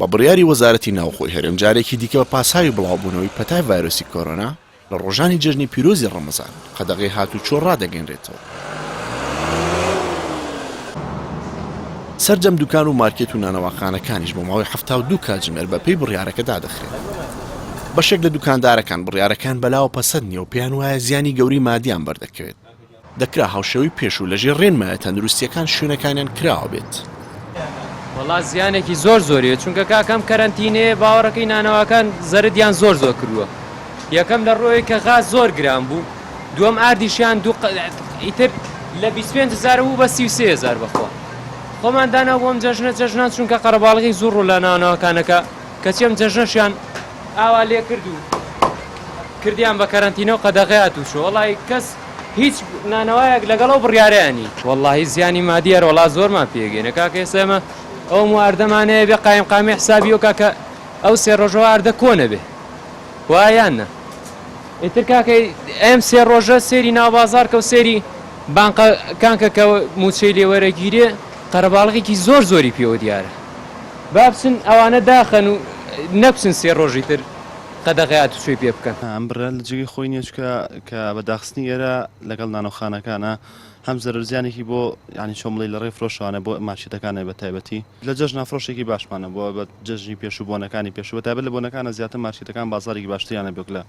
بە بڕیاری وەزارەتی ناوخۆی هەرێم جارێکی دیکە بە پاساوی بڵاوبوونەوەی پەتای ڤایرۆسی کۆرۆنا لە ڕۆژانی جەژنی پیرۆزی ڕەمەزان قەدەغەی هاتوچۆ ڕادەگەنرێتەوە. سەرجەم دوکان و مارکێت و نانەواخانەکانیش بۆ ماوەی 72 کاتژمێر بەپێی بڕیارەکە دادەخرێن. بەشێک لە دوکاندارەکان بڕیارەکەیان بەلاوە پەسەند نییە و پێیان وایە زیانی گەورەی مادیان بەردەکەوێت. دەکرا هاوشێوەی پێشوو لەژێر ڕێنمایە تەندروستییەکان شوێنەکانیان کراوە بێت. وەڵا زیانێکی زۆر زۆریە چونکە کاکە ئەم کەرەنتینەیە باوەڕەکەی نانەواکان زەرەدیان زۆر زۆر کردووە یەکەم لە ڕۆی کە غاز زۆر گران بوو دووەم ئاردیشیان دوو ئیتر لە 25 هزار بوو بە 33 هزار بەخوا خۆمان دانا بۆم جەژنە جەژنان چونکە قەرەباڵغی زۆر ڕوو لە نانەواکانەکە کەچی ئەم جەژنەشیان ئاوا لێ کرد و کردیان بە کەرەنتینە و قەدەغەی هاتوچۆ وەڵی کەس هیچ نانەوایەک لەگەڵ ئەو بڕیارەیان نی. وەڵاهی زیانی مادی هەر وەڵا زۆرمان پێگەینە کاکە ئێستا ئێمە ئەو مواردەمان هەیە بێ قایمقامی حسابی ئەو کاکە ئەو سێ ڕۆژەوە ئاردە کۆ نەبێ وایە یان نا ئیتر کاکە ئەم سێ ڕۆژە سێری ناو بازاڕ کە و سێری بانقەکان کە کە موچەی لێ وەرەگیرێ قەرەباڵغێکی زۆر زۆری پێوە دیارە با بچن ئەوانە داخەن و نەبچن سێ ڕۆژی تر قەدەغەی هاتوچۆی پێ بکەن. ئەم بڕە لە جێگەی خۆی نیە چونکە کە بە داخستنی ئێرە لەگەڵ نانەوخانەکانە هەم زەرەر زیانێکی بۆ یانی چۆن بڵێی لە ڕێی فرۆشەوانە بۆ مارکێتەکانە بە تایبەتی لە جەژنا فرۆشێکی باشمانە بۆ بە جەژنی پێشوو بۆنەکانی پێشوو بە تایبەت لە بۆنەکانە زیاتر مارکێتەکان بازاڕێکی باشتریان هەبێ وەک لە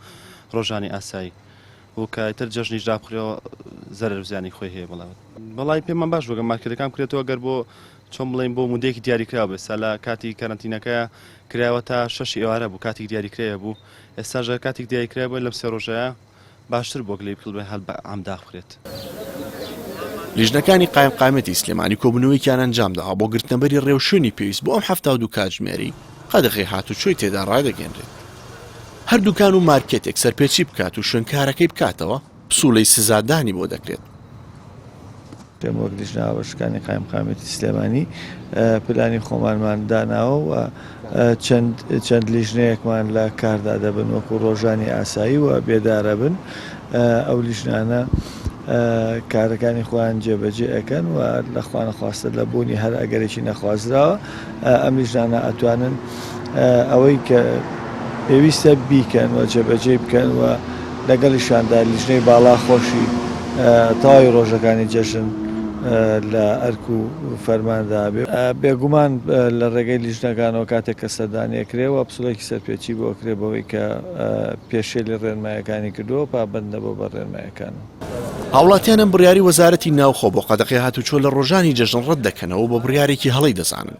ڕۆژانی ئاسایی و کە ئیتر جەژنیش دابخرێەوە زەرەر و زیانی خۆی هەیە بەڵێ وەڵای پێمان باش بوو گەر مارکێتەکان بکرێتەوە گەر بۆ چۆن بڵێین بۆ مودەیەکی دیاریکراو بێت سا لە کاتی کەرەنتینەکەیا کرایەوە تا شەشی ئێوارە بوو کاتیک دیاریکرای هەبوو ئێستاش گەر کاتیک دیاریکرای بووە لەم سێ ڕۆژەیا باشتر بووە لێی بکڵ بێ هەر بە عام داخ بکرێت. لیژنەکانی قایمقامیەتی سلێمانی کۆبوونەوەیەکیان ئەنجامداوە بۆ گرتنەبەری ڕێوشوێنی پێویست بۆ ئەم 72 کاتژمێرەی قەدەغەی هاتوچۆی تێدا ڕادەگەیەنرێت. هەر دوکان و مارکێتێک سەرپێچی بکات و شوێنکارەکەی بکاتەوە پسوڵەی سزادانی بۆ دەکرێت. پێم وەک لیژنە هاوبەشەکانی قایمقامیەتی سلێمانی پلانی خۆمانمان داناوە و چەند چەند لیژنەیەکمان لە کاردا دەبن وەکو ڕۆژانی ئاسایی و بێدارەبن ئەو لیژنانە کارەکانی خۆیان جێبەجێ ئەکەن و لە خوانەخواستە لە بوونی هەر ئەگەرێکی نەخوازراوە ئەم لیژنانە ئەتوانن ئەوەی کە پێویستە بیکەن و جێبەجێی بکەن و لەگەڵیشاندا لیژنەی باڵا خۆشی تەواوی ڕۆژەکانی جەژن لە ئەرک و فەرماندا بێ. بێگومان لە ڕێگەی لیژنەکانەوە کاتێک کە سەردانی ئەکرێ و پسوڵێکی سەرپێچی بۆ ئەکرێ بەوەی کە پێشێلی ڕێنمایەکانی کردووە و پابەند نەبووە بە ڕێنمایەکانەوە. هاوڵاتیان ئەم بڕیاری وەزارەتی ناوخۆ بۆ قەدەغەی هاتوچۆ لە ڕۆژانی جەژن ڕەت دەکەنەوە و بە بڕیارێکی هەڵەی دەزانن.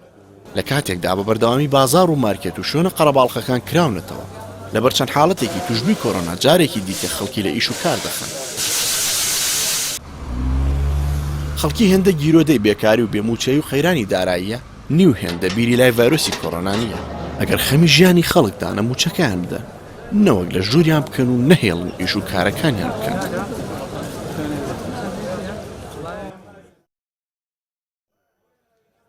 لە کاتێکدا بە بەردەوامی بازاڕ و مارکێت و شوێنە قەرەباڵخەکان کراونەتەوە، لەبەر چەند حاڵەتێکی توشبووی کۆرۆنا جارێکی دیکە خەڵکی لە ئیش و کار دەخەن. خەڵکی هێندە گیرۆدەی بێکاری و بێ مووچەیی و قەیرانی داراییە، نیو هێندە بیری لای ڤایرۆسی کۆرۆنا نییە. ئەگەر خەمی ژیانی خەڵکتانە مووچەکەیان بدەن، نەوەک لە ژووریان بکەن و نەهێڵن ئیش و کارەکانیان بکەن.